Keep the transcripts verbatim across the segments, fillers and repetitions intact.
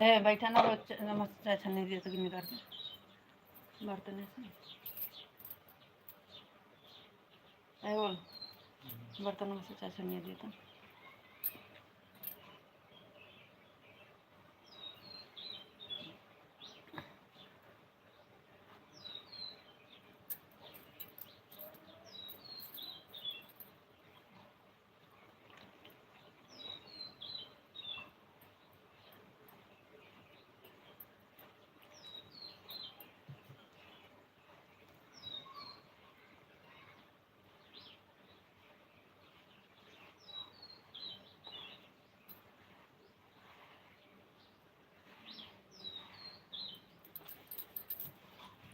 ए, बैठा ना, वो च-, नमक चाय छन्नी दिया तो गिन्नी करके बर्तन से। ए, बोल, बर्तन में से चाय छन्नी दिया तो।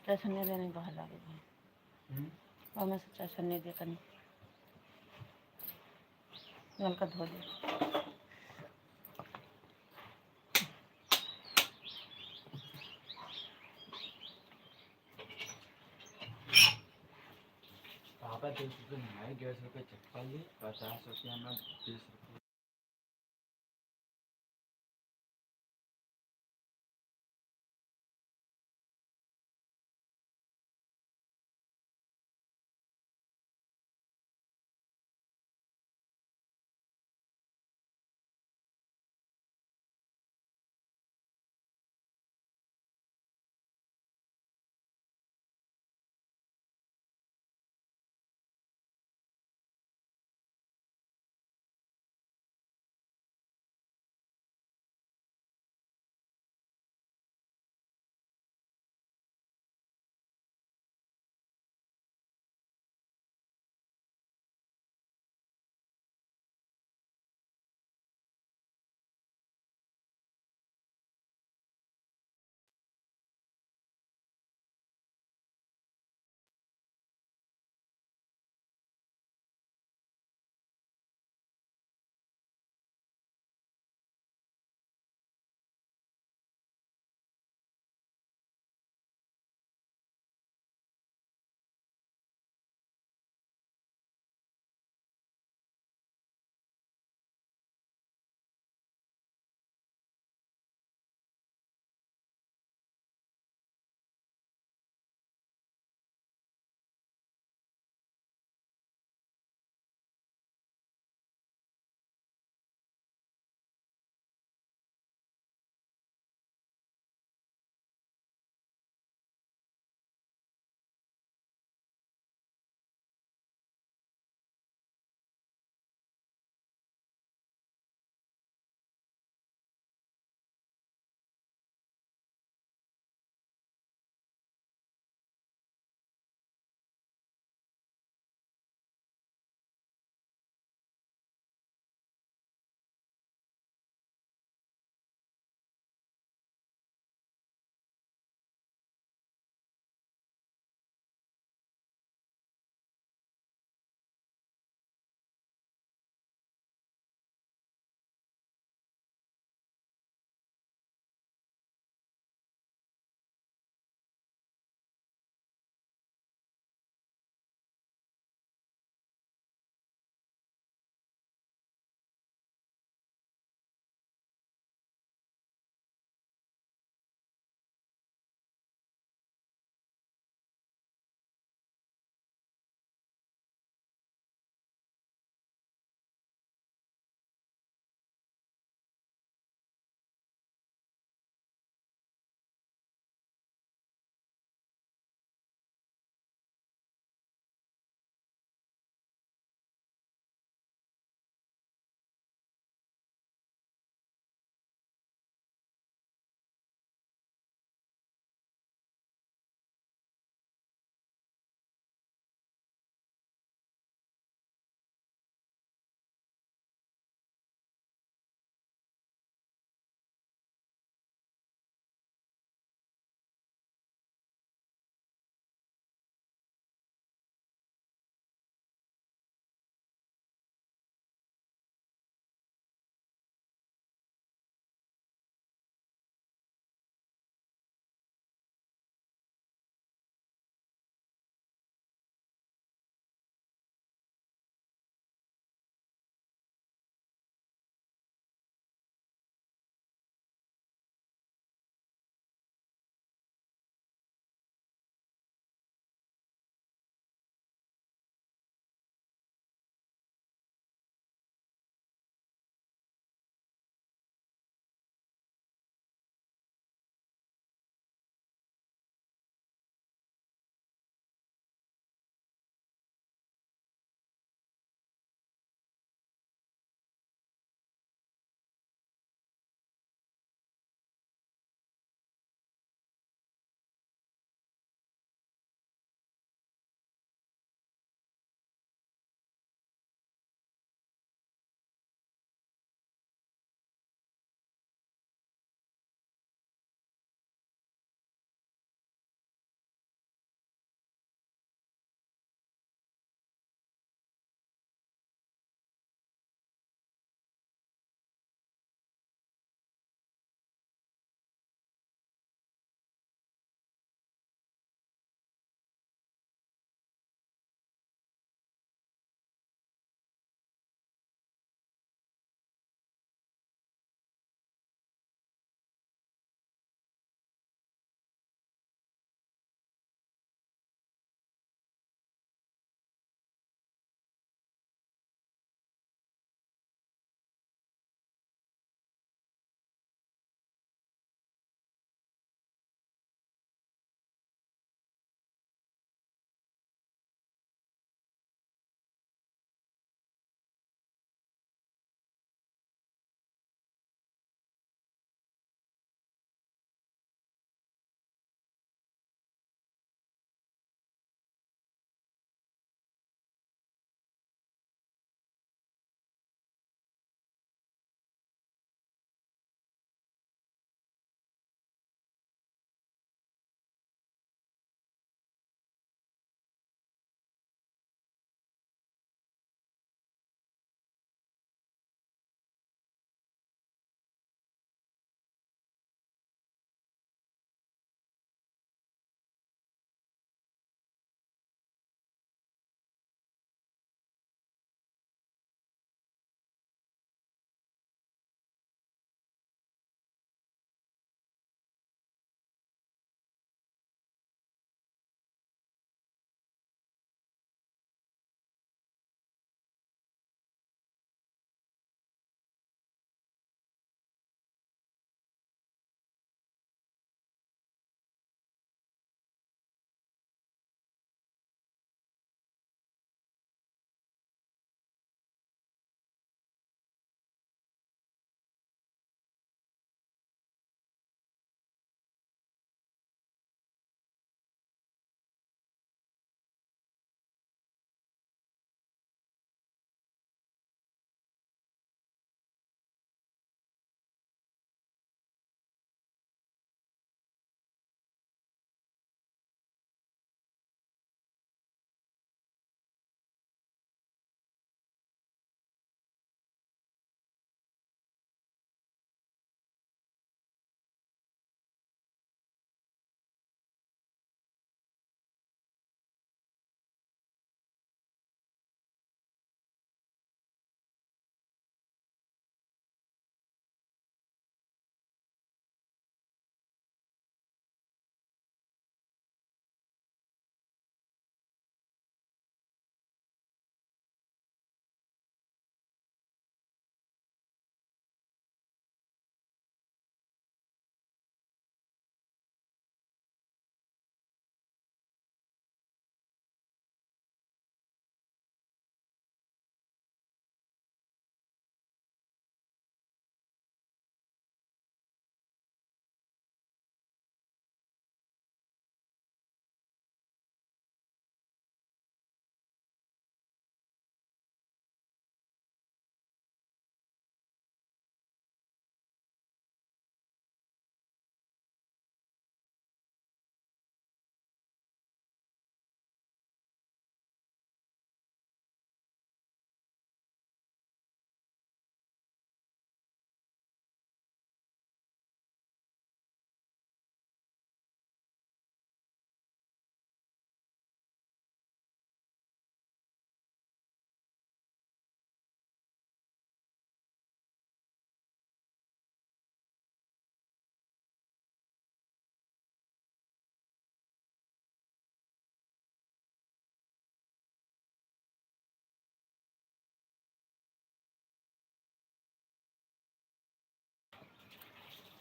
चाय छन्नी देने बाहर लागे भाई। हम्म। और मैं से चाय छन्नी दे तनी। नलका धो दे। पापा दस रुपये महंगाई, डेढ़ सौ रुपये चप्पल ली, पचास रुपया में बीस रुपये।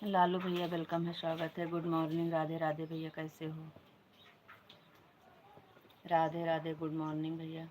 लालू भैया, welcome है, स्वागत है। Good morning, राधे राधे भैया, कैसे हो? राधे राधे, good morning भैया।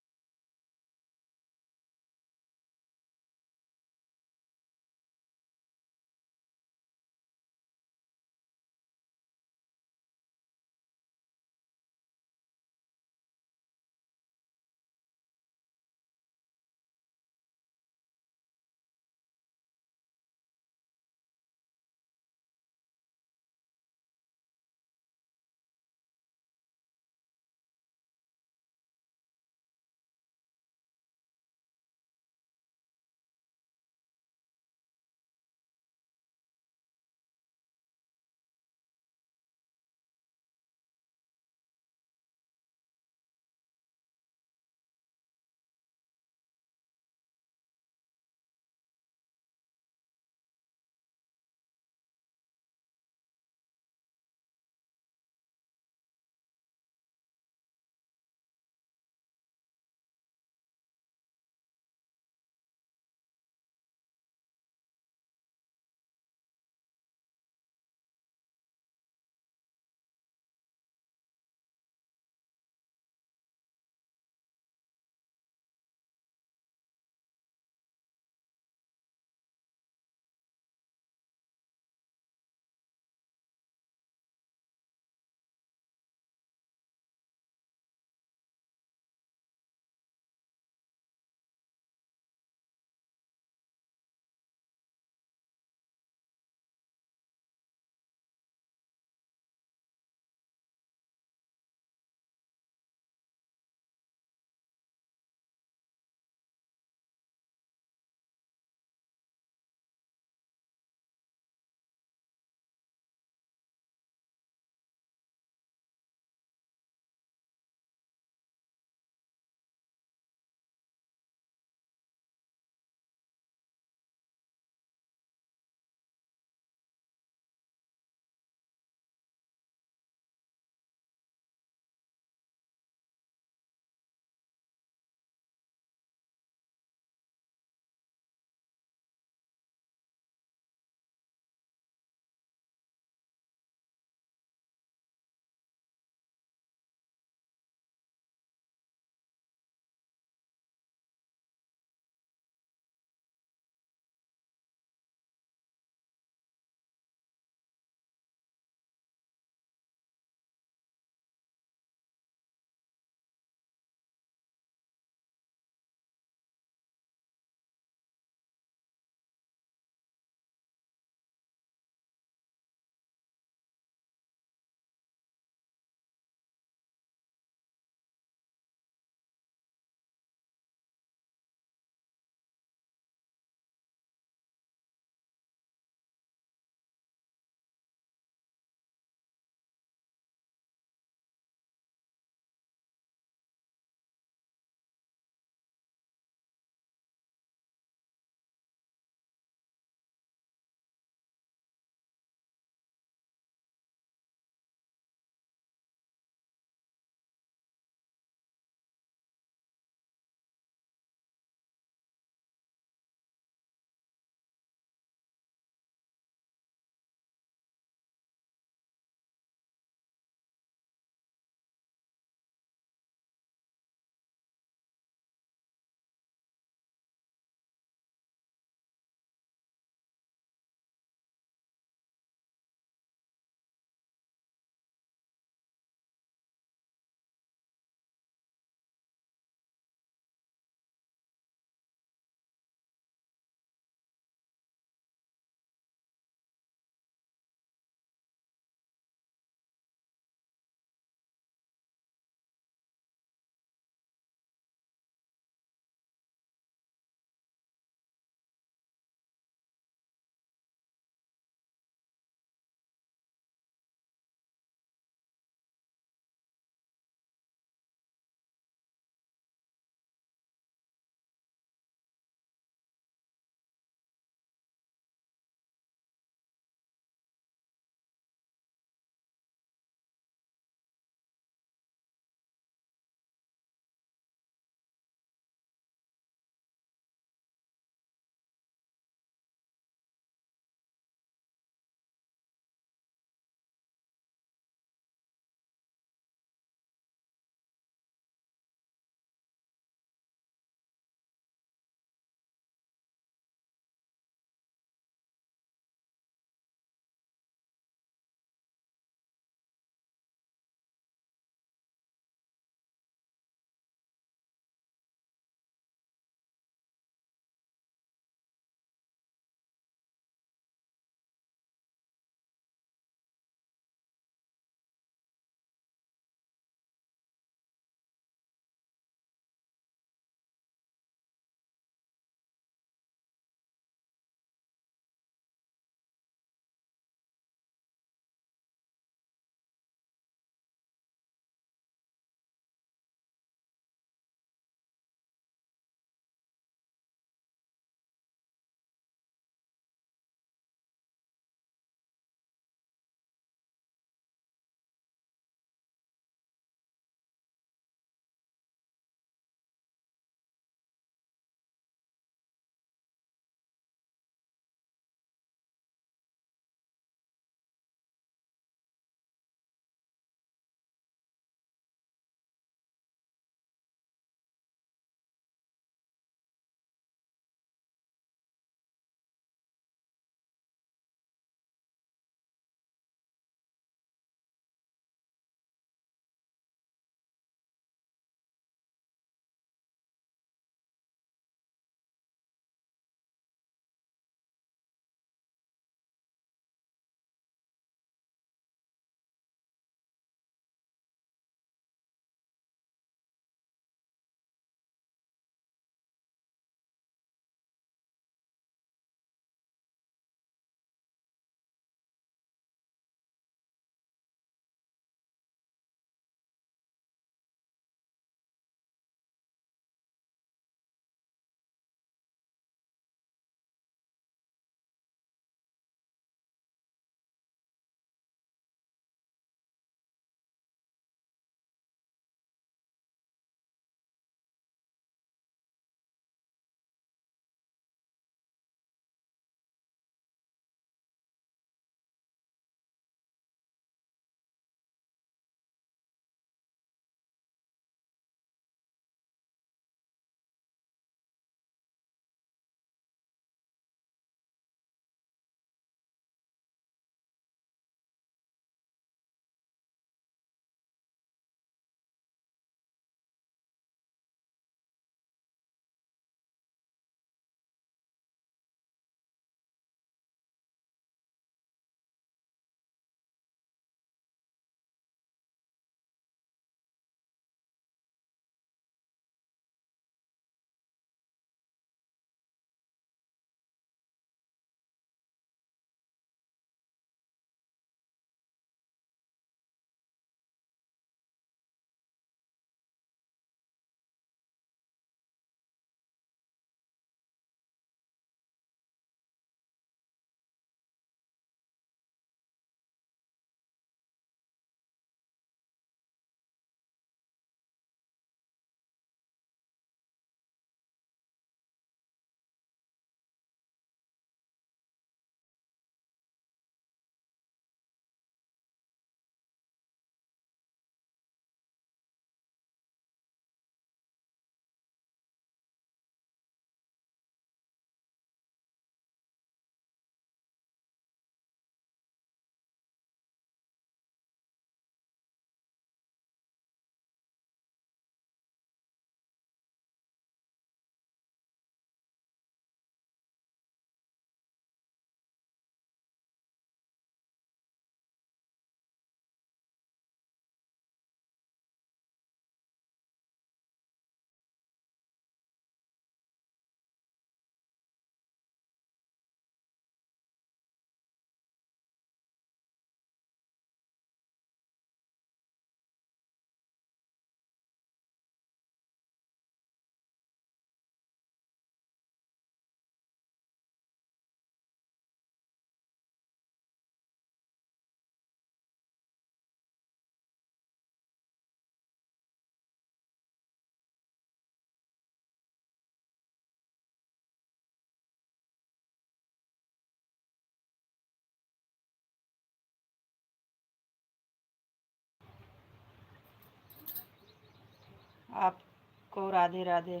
आपको राधे राधे।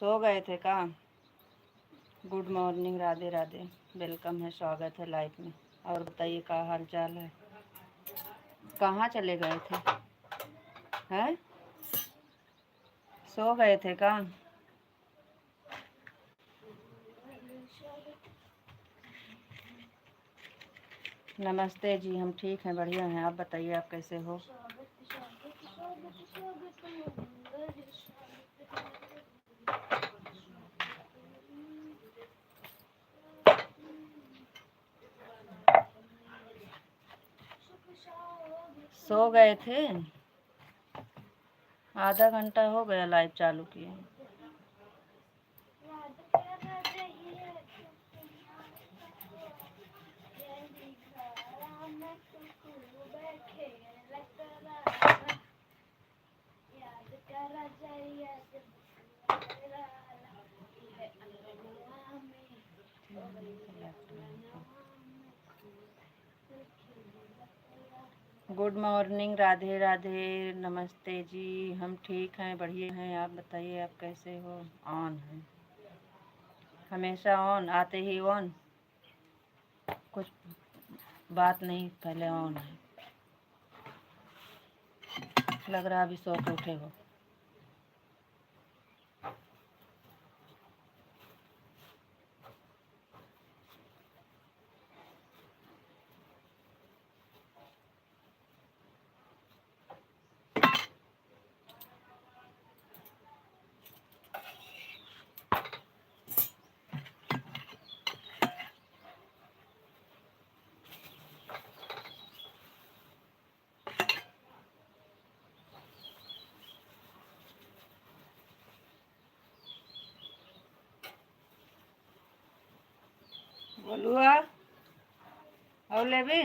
सो गए थे का? Good morning, Radhe Radhe. Welcome है, स्वागत है लाइव में। और बताइए, क्या हाल चाल है? कहाँ चले गए थे? हैं? सो गए थे का? नमस्ते जी, हम ठीक हैं, बढ़िया हैं। आप बताइए, आप कैसे हो? सो गए थे, आधा घंटा हो गया लाइव चालू किए। गुड मॉर्निंग, राधे राधे, नमस्ते जी। हम ठीक हैं, बढ़िया हैं, आप बताइए, आप कैसे हो? ऑन है, हमेशा ऑन, आते ही ऑन, कुछ बात नहीं, पहले ऑन है। लग रहा अभी सो के उठे हो। बोलुआ, और लेबी?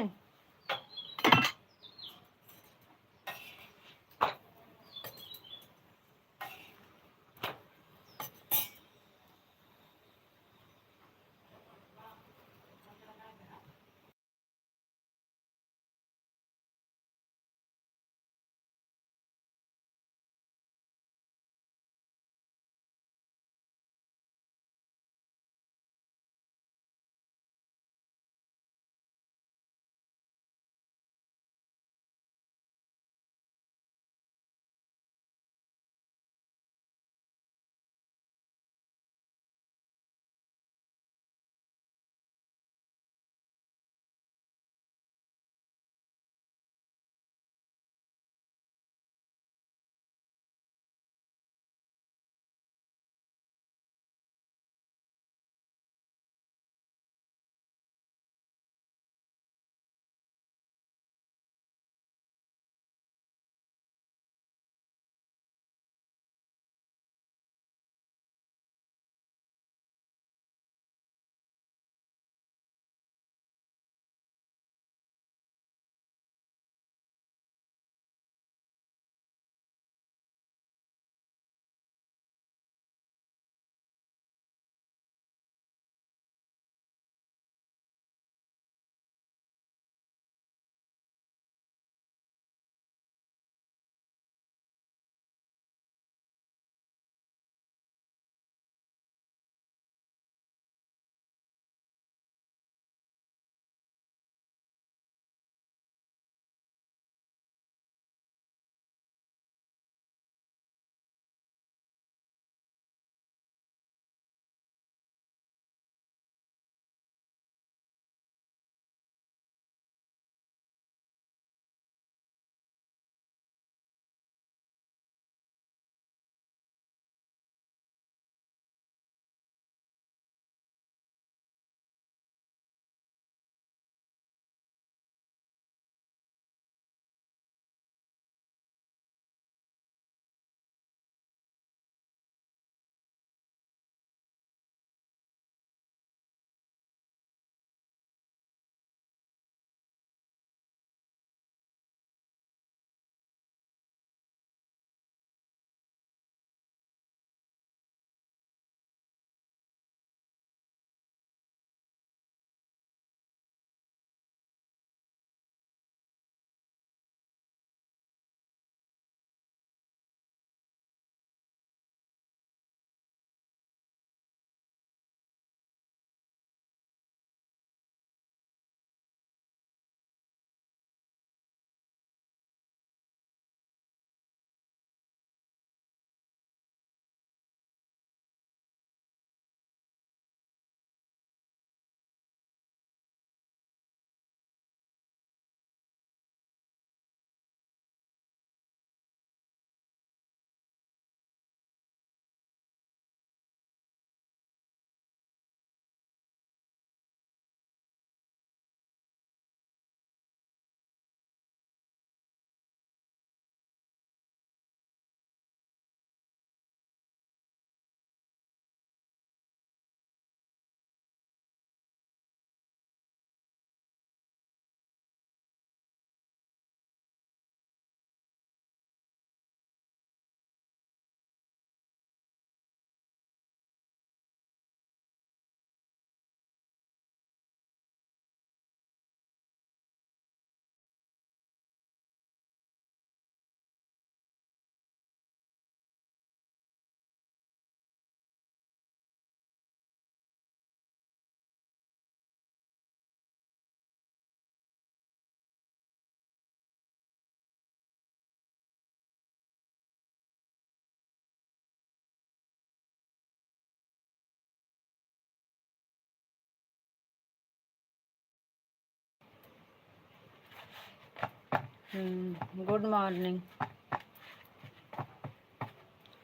Hmm, good morning.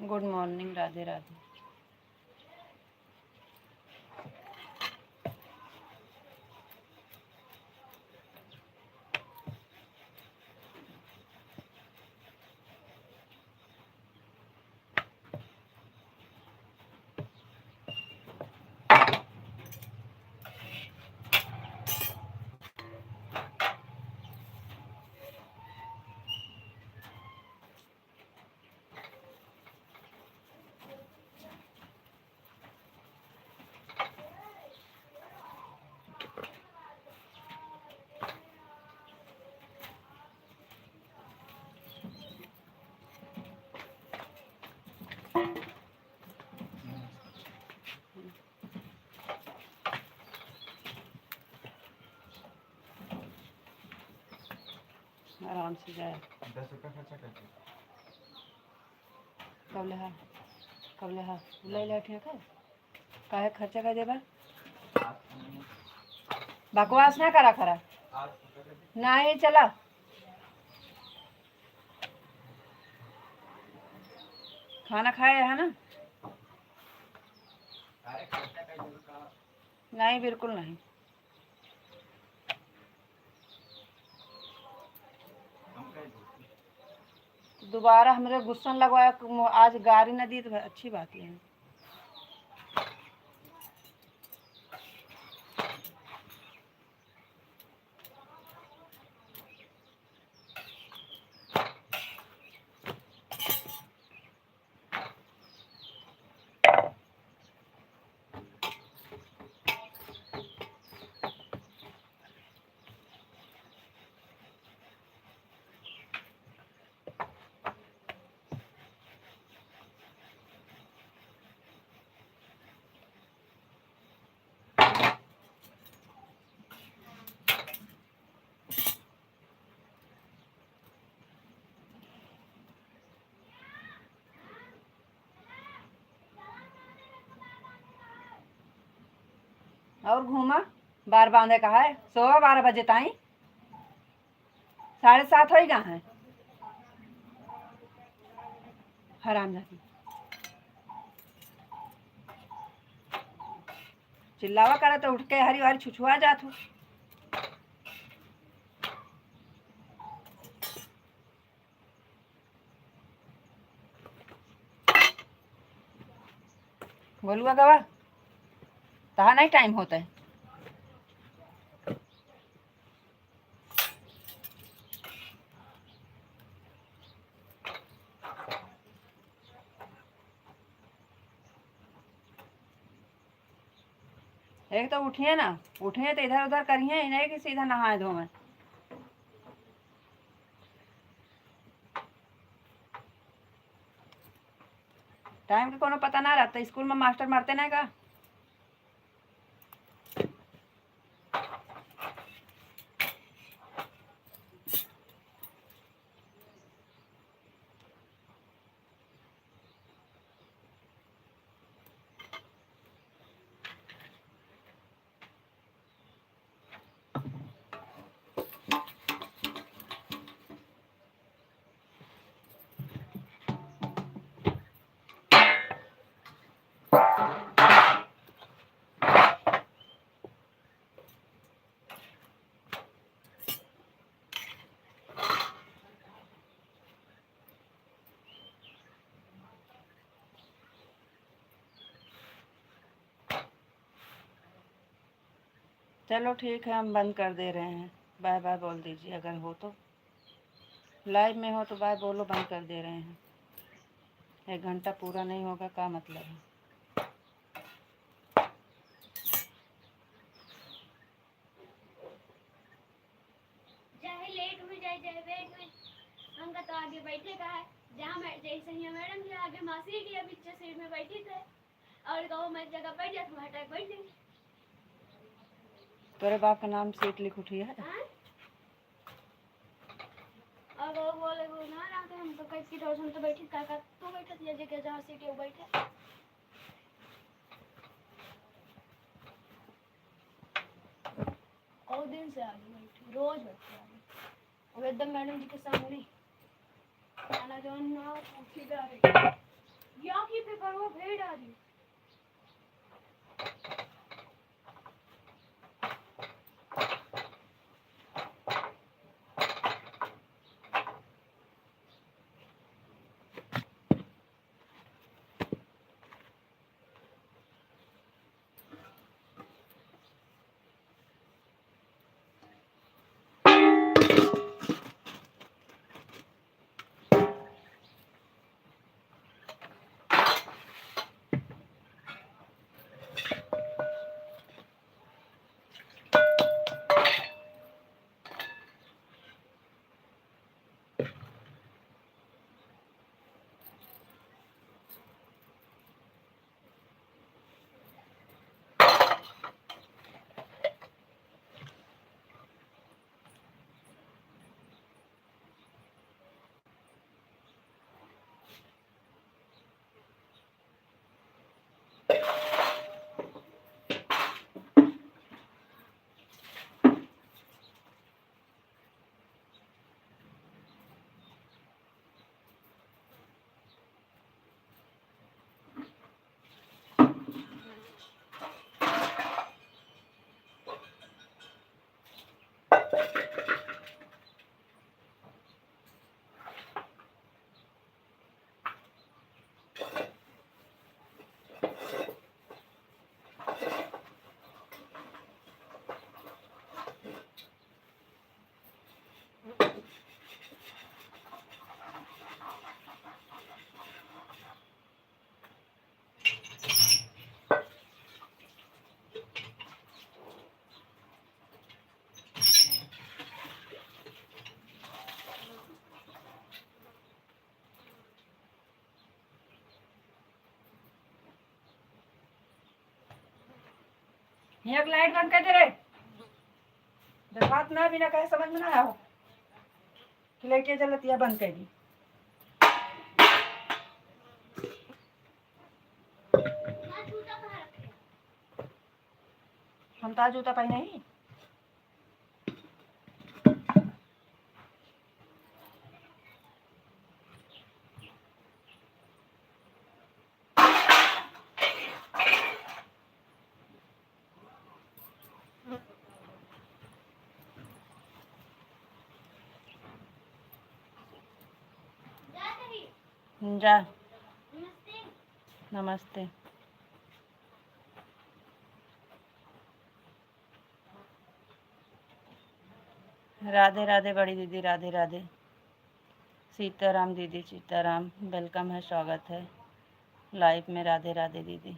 Good morning, Radhe Radhe. आराम से जाए। दस रुपया खर्चा कर दे। कब ले हा? कब ले हा? ले ले, ठीक है। काहे खर्चा कर देबा? बकवास ना करा करा। नहीं, चला। खाना खाए है ना? नहीं, बिल्कुल नहीं। दोबारा हमरे गुस्सा लगवाए, आज गारी न दी तो अच्छी बात है। और घूमा, बार बांधे का है, सोवा बारह बजे ताई, साढ़े सात होई गा है। हरामजादी। चिल्लावा करे तो उठ के हरी हरी छुछुआ जात हो। बोलुआ गवा, तहा नहीं टाइम होता है। एक तो उठिए ना, उठिए तो इधर उधर करिए, इन्हें कि सीधा नहाए धोए। टाइम के कोनो पता ना रहता, स्कूल में मास्टर मारते ना का? चलो ठीक है, हम बंद कर दे रहे हैं, बाय बाय बोल दीजिए अगर हो तो। लाइव में हो तो बाय बोलो, बंद कर दे रहे हैं। एक घंटा पूरा नहीं होगा, का मतलब है? चाहे लेट हुई जाए, चाहे वेट हुई, हमका तो आगे बैठे का है। जहाँ मैं, जैसे ही मैडम जी आगे माँ सीट या पीछे सीट में बैठी थे, और कहो मैं जगह बैठ जाती, वहाँ टाइप बैठ जाती। तोरे बाप का नाम सीट लिख उठी है। हाँ? और वो बोले, वो ना रहा कि हम तो कह की डर से हम तो बैठी, का, का, तू बैठत या जे के जहाँ सीट है, वो बैठे। और दिन से आगे बैठी, रोज बैठी आगे। अब एकदम मैडम जी के सामने खाना जौन ना पूछी जा रही। या की पेपर वो भेड़ आ रही। हियाँ के लाइट बंद कर दे रे। जब बात ना बिना कहे समझ में ना आओ कि लड़कियाँ जलतिया बंद कर दी। हम तो आज जूता पहने ही। जा। नमस्ते। राधे राधे बड़ी दीदी, राधे राधे। सीताराम दीदी, सीताराम, welcome है, स्वागत है live में। राधे राधे दीदी।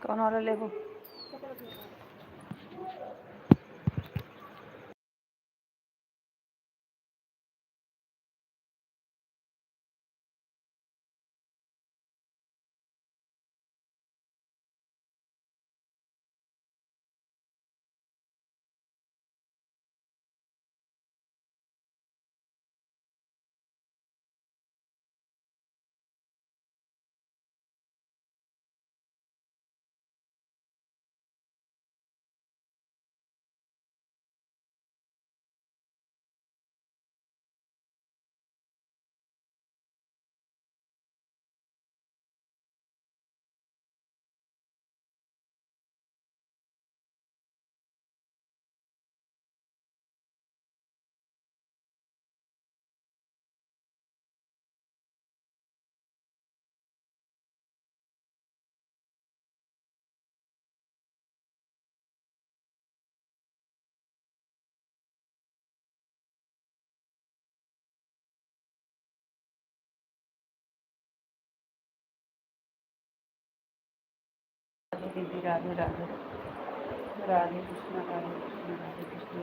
कौन वाला लेबो? राधे दीदी, राधे राधे। राधे कृष्णा, राधे कृष्णा, राधे कृष्णा।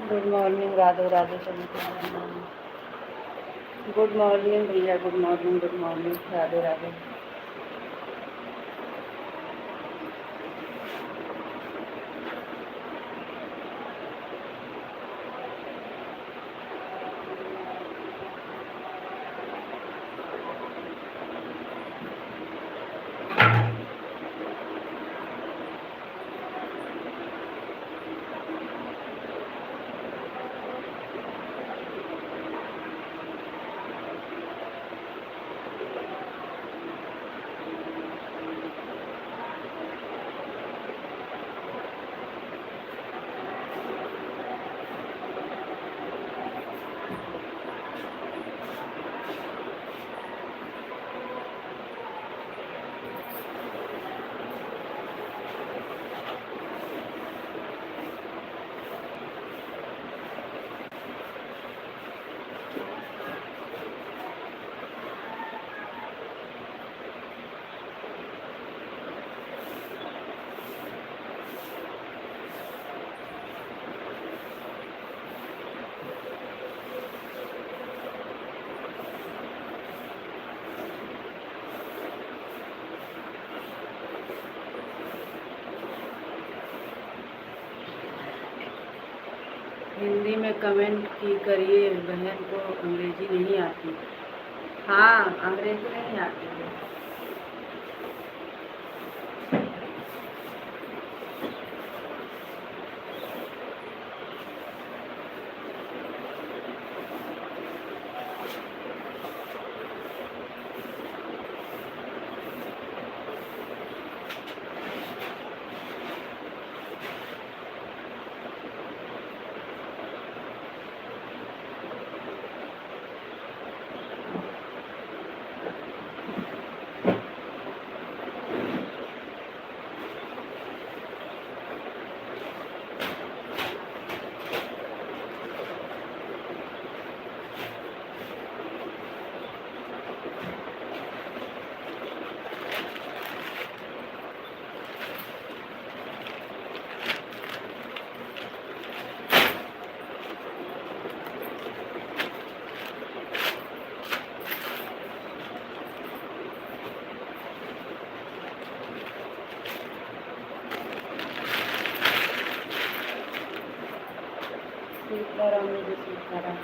Good morning, राधे राधे सभी को। Good morning। Good morning भैया, good morning, good morning, Radhe राधे। हिंदी में comment की करिए, बहन को अंग्रेजी नहीं आती। हाँ, अंग्रेजी नहीं आती है। सीताराम जी, सीताराम।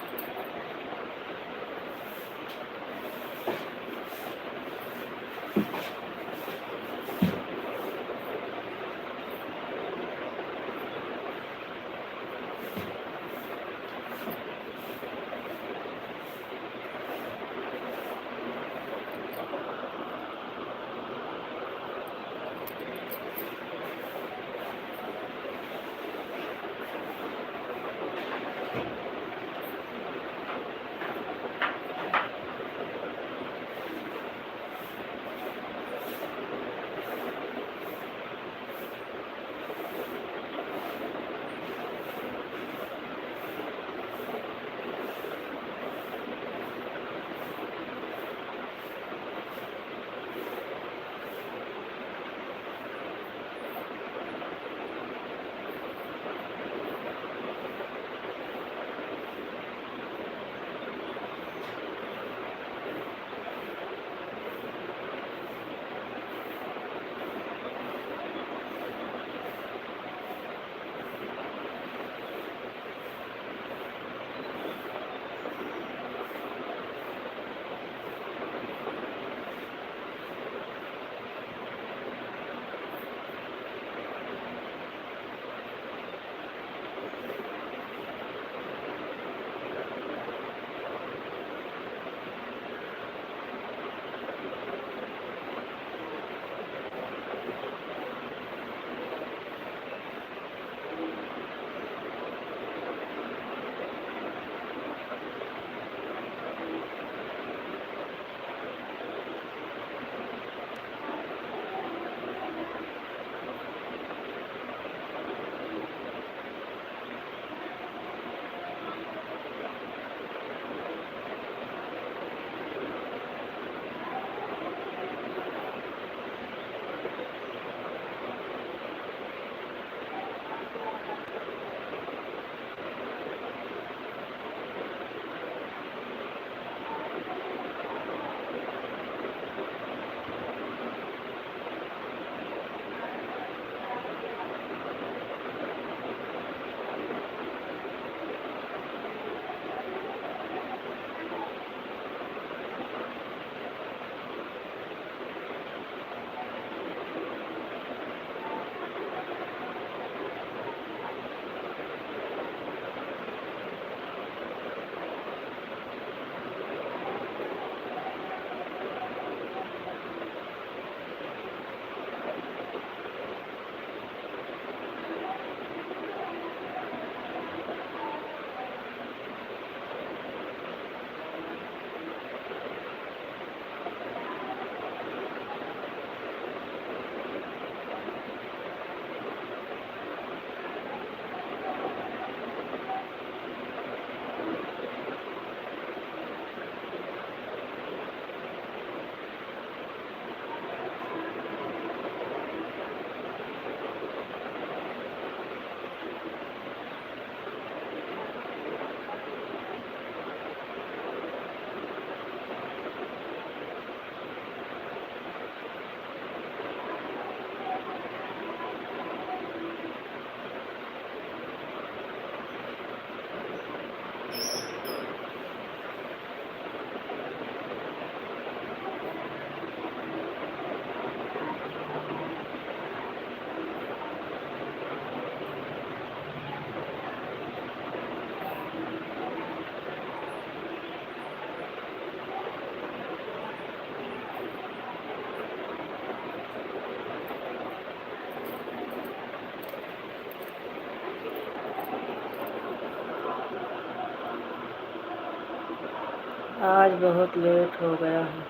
आज बहुत लेट हो गया हूँ।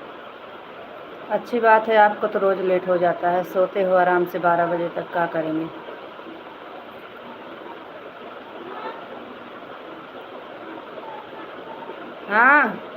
अच्छी बात है, आपको तो रोज लेट हो जाता है, सोते हो आराम से बारह बजे तक, क्या करेंगे? हाँ।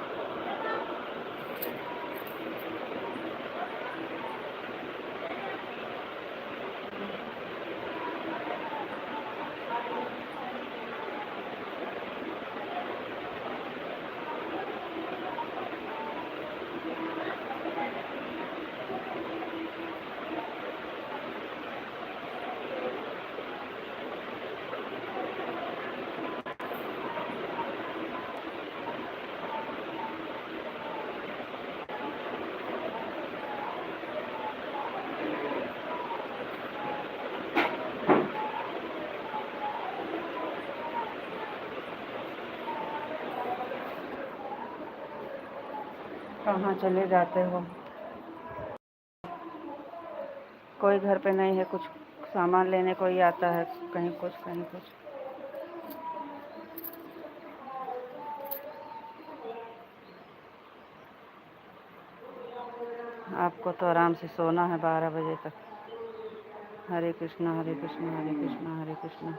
कहाँ चले जाते हो? कोई घर पे नहीं है, कुछ सामान लेने कोई आता है, कहीं कुछ, कहीं कुछ। आपको तो आराम से सोना है बारह बजे तक। हरे कृष्णा, हरे कृष्णा, हरे कृष्णा, हरे कृष्णा।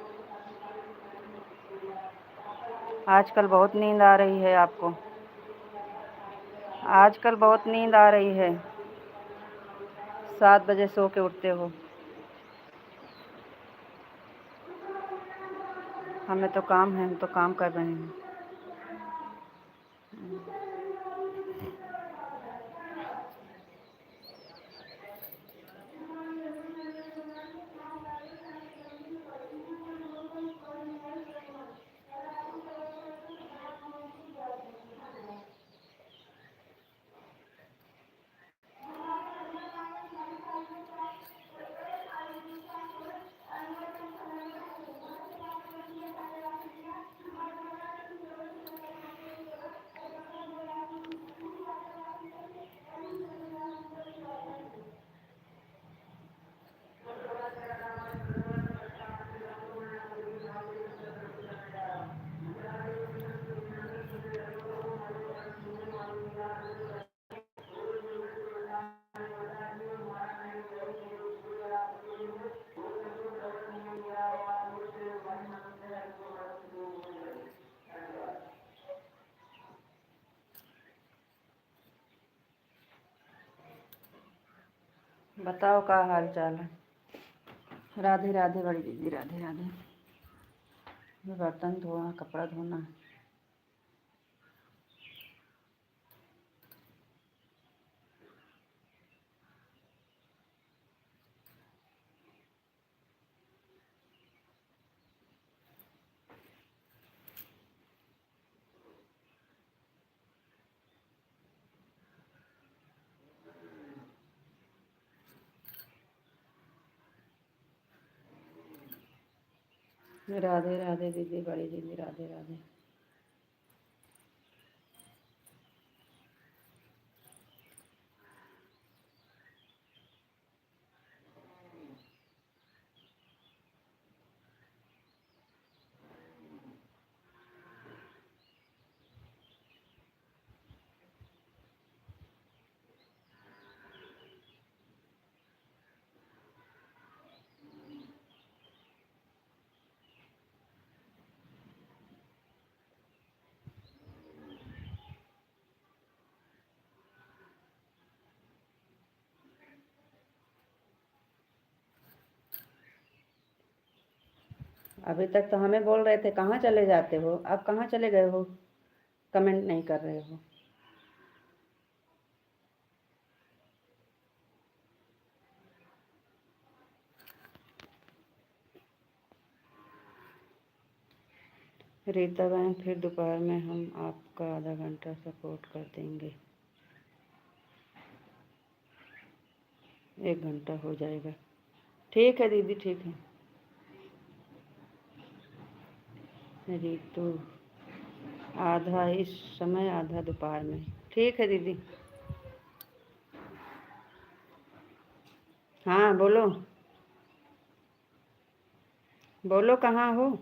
आजकल बहुत नींद आ रही है आपको, आजकल बहुत नींद आ रही है, सात बजे सो के उठते हो। हमें तो काम है, हम तो काम कर रहे हैं। बताओ, का हाल चाल है? राधे राधे बड़ी दीदी, राधे राधे। ये बर्तन धोना, कपड़ा धोना है। राधे राधे दीदी, बड़ी दीदी, राधे राधे। अभी तक तो हमें बोल रहे थे, "कहाँ चले जाते हो? अब कहाँ चले गए हो? कमेंट नहीं कर रहे हो।" रीता बहन, फिर दोपहर में हम आपका आधा घंटा सपोर्ट कर देंगे। एक घंटा हो जाएगा। ठीक है दीदी, ठीक है। रितु, आधा इस समय, आधा दोपहर में। ठीक है दीदी। हाँ, बोलो। बोलो, कहाँ हो?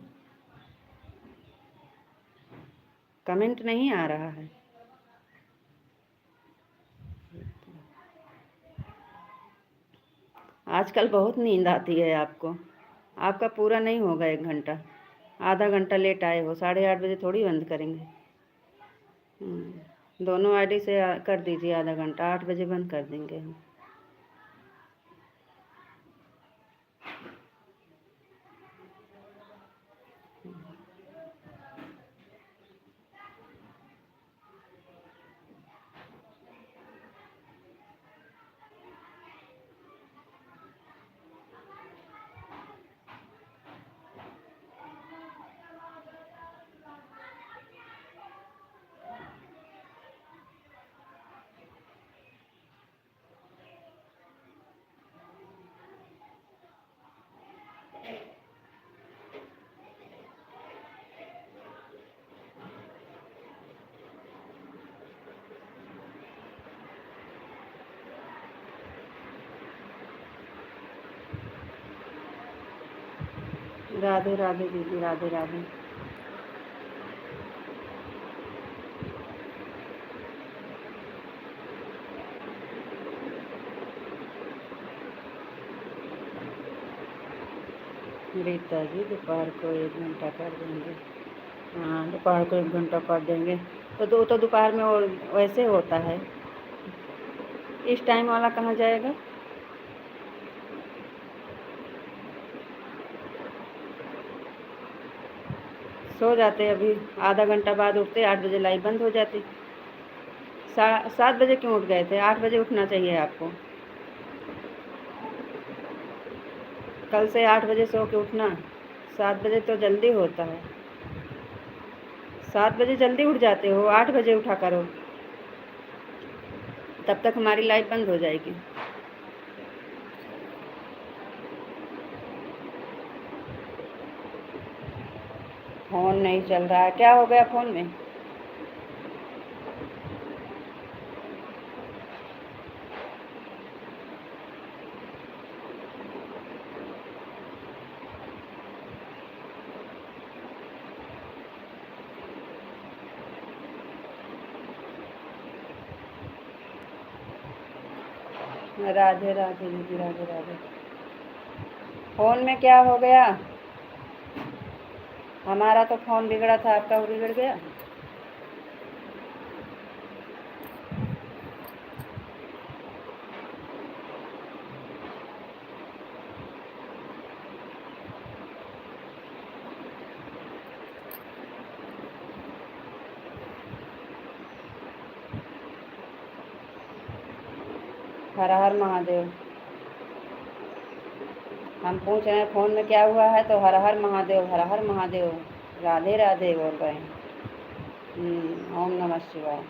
कमेंट नहीं आ रहा है। आजकल बहुत नींद आती है आपको। आपका पूरा नहीं होगा एक घंटा, आधा घंटा लेट आए हो। साढ़े आठ बजे थोड़ी बंद करेंगे। हम्म, दोनों आईडी से आ, कर दीजिए आधा घंटा, आठ बजे बंद कर देंगे हम। राधे राधे दीदी, राधे राधे। रीता जी, दोपहर को एक घंटा कर देंगे। हाँ, दोपहर को एक घंटा कर देंगे। तो दो तो दोपहर में और वैसे होता है, इस टाइम वाला कहाँ जाएगा? सो जाते, अभी आधा घंटा बाद उठते, आठ बजे लाइव बंद हो जाती। सा-, सात बजे क्यों उठ गए थे? आठ बजे उठना चाहिए आपको। कल से आठ बजे सो के उठना, सात बजे तो जल्दी होता है। सात बजे जल्दी उठ जाते हो, आठ बजे उठा करो, तब तक हमारी लाइव बंद हो जाएगी। फोन नहीं चल रहा है, क्या हो गया फोन में? राधे राधे दीदी, राधे राधे। फोन में क्या हो गया? हमारा तो फोन बिगड़ा था, आपका वो बिगड़ गया? हर हर महादेव। हम पूछ रहे हैं फोन में क्या हुआ है, तो हर हर महादेव, हर हर महादेव, राधे राधे बोल रहे हैं। हम्म, ओम नमः शिवाय।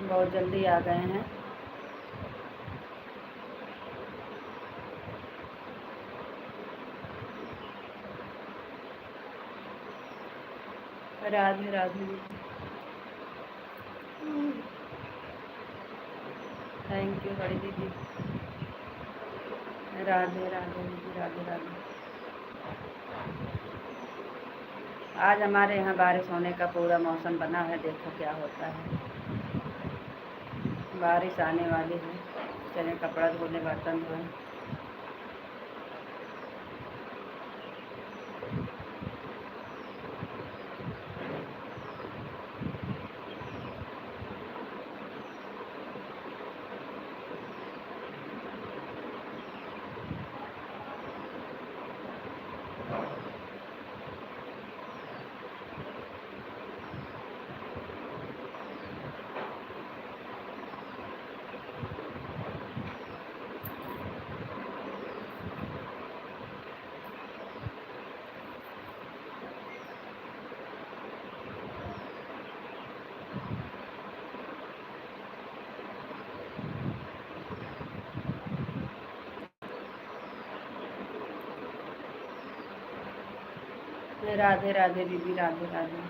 बहुत जल्दी आ गए हैं। राधे राधे। Thank you बड़ी दीदी। राधे राधे दीदी, राधे राधे। आज हमारे यहाँ बारिश होने का पूरा मौसम बना है, देखो क्या होता है। बारिश आने वाली है। चलें कपड़ा धो लें, बर्तन धोएं। राधे राधे दीदी, राधे राधे।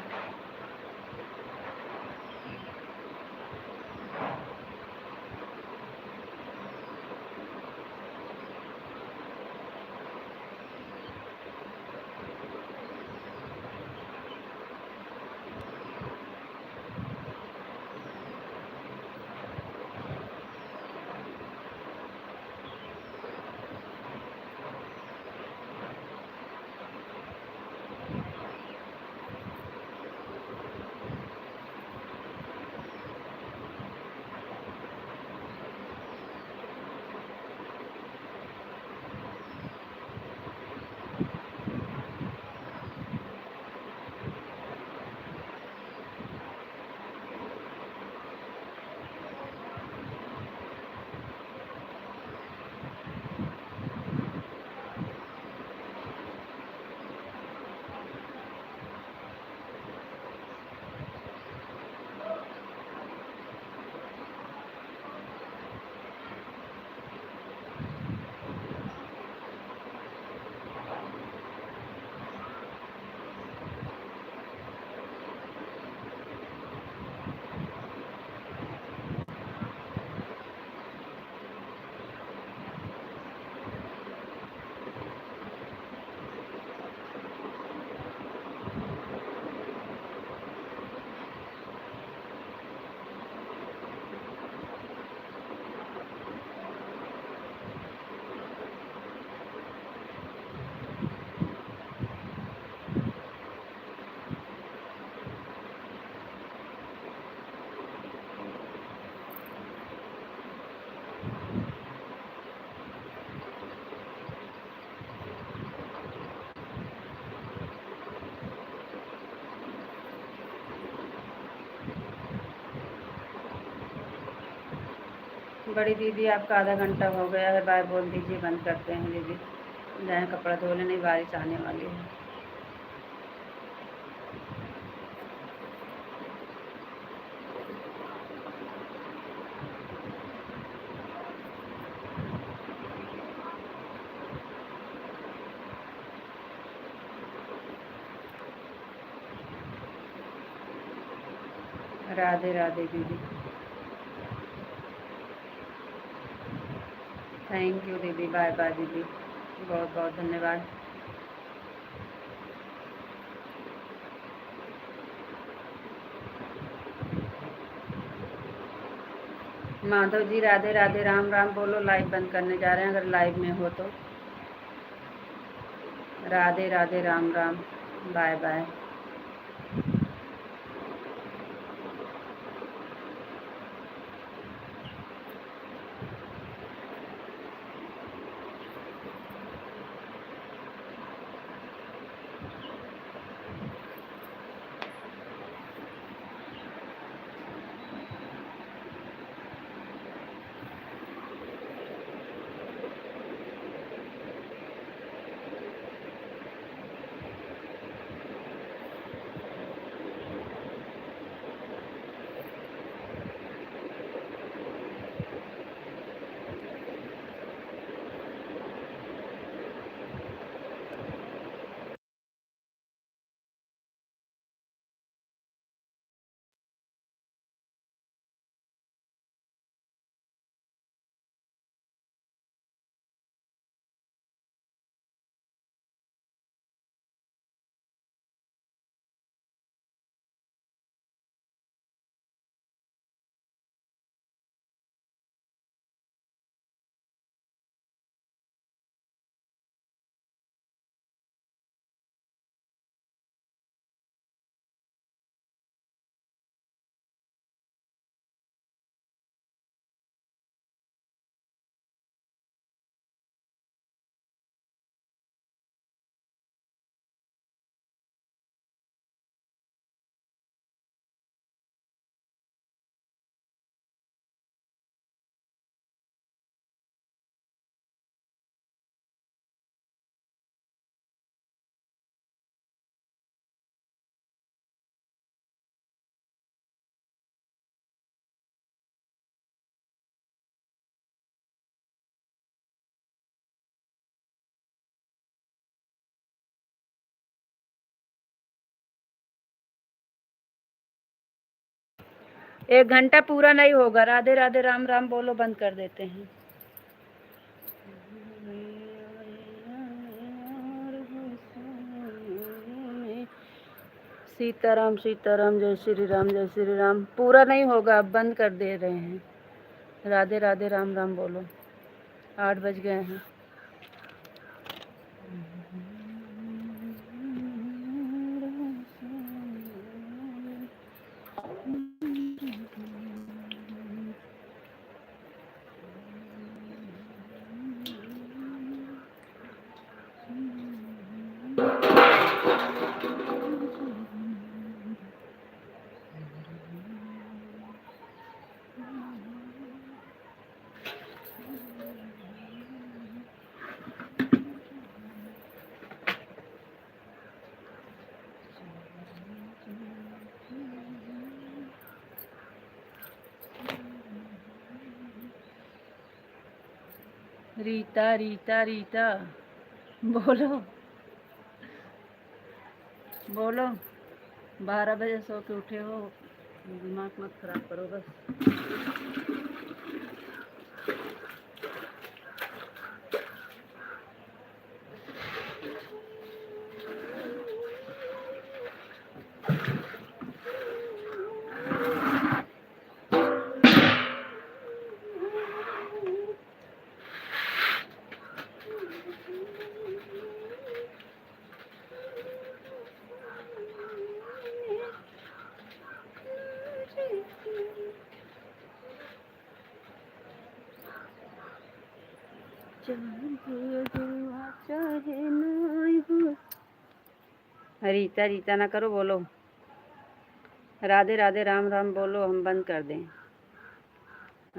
बड़ी दीदी, आपका आधा घंटा हो गया है, बाय बोल दीजिए, बंद करते हैं दीदी, जाएं कपड़ा धो लें, नहीं बारिश आने वाली है। राधे राधे दीदी। थैंक यू दीदी, बाय बाय दीदी, बहुत बहुत धन्यवाद। माधव जी, राधे राधे, राम राम बोलो, लाइव बंद करने जा रहे हैं अगर लाइव में हो तो। राधे राधे, राम राम, बाय बाय। एक घंटा पूरा नहीं होगा। राधे राधे, राम राम बोलो, बंद कर देते हैं। सीताराम, सीताराम, जय श्री राम, जय श्री राम। पूरा नहीं होगा, अब बंद कर दे रहे हैं। राधे राधे, राम राम बोलो। आठ बज गए हैं। रीता, रीता, रीता, बोलो, बोलो। बारह बजे सो के उठे हो, दिमाग मत खराब करो बस। चाहे हुआ, चाहे नाई हुआ। रीता, रीता ना करो, बोलो। राधे राधे, राम राम बोलो, हम बंद कर दें।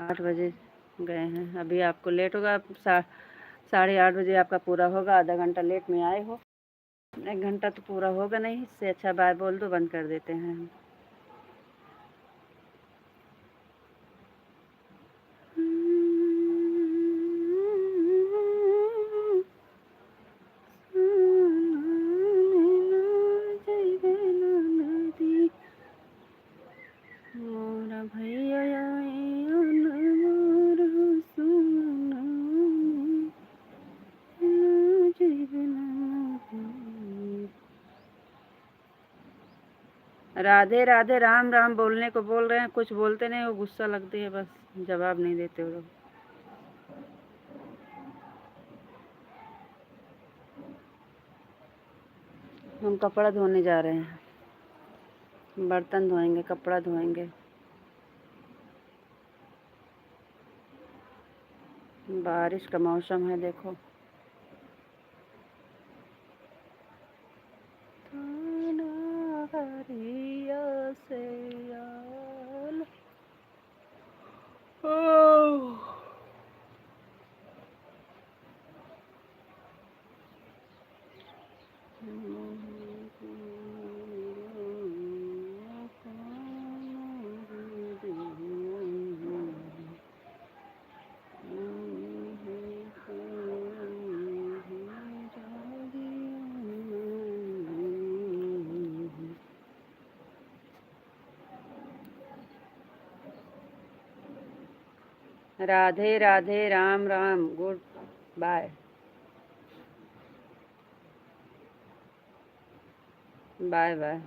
आठ बजे। गए हैं। अभी आपको लेट होगा, सा-, साढ़े आठ बजे आपका पूरा होगा, आधा घंटा लेट में आए हो। एक घंटा तो पूरा होगा नहीं, इससे अच्छा बाय बोल दो, बंद कर देते हैं हम। मोरा भैया आए अनमोल सुना, ना जइबे ना। राधे राधे, राम राम बोलने को बोल रहे हैं, कुछ बोलते नहीं, वो गुस्सा लगती है, बस जवाब नहीं देते वो लोग। हम कपड़ा धोने जा रहे हैं, बर्तन धोएंगे, कपड़ा धोएंगे। बारिश का मौसम है, देखो। थाना हरिया से आल। ओह। Radhe Radhe, Ram Ram, goodbye, bye bye.